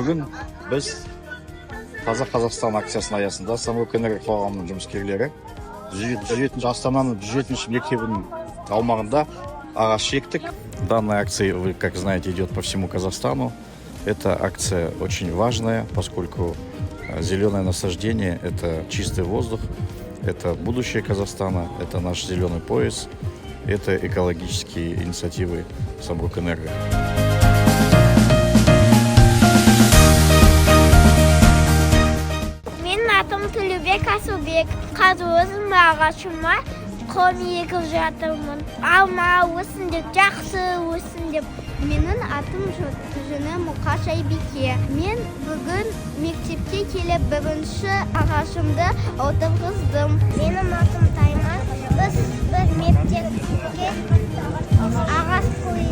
Бүгін біз «Таза Қазақстан» акциясының аясында «Самрұк-Энерго» қоғамының жұмыскерлері 107-ші, Астананың 107-ші мектебінің аумағында ағаш ектік. Данная акция, вы как знаете, идет по всему Казахстану. Эта акция очень важная, поскольку зеленое насаждение – это чистый воздух, это будущее Казахстана, это наш зеленый пояс, это экологические инициативы «Самрук-Энерго». Менің атым Төлеубек Асылбек. Қазір өзім ағашыма қом егіп жатырмын. Алма өссін деп, жақсы өссін деп. Менің атым Жүні Мұқаш Айбике. Мен бүгін мектепке келіп, бірінші ағашымды отырғыздым. Менің атым Таймас. Біз бір мектепке ағаш қойдық.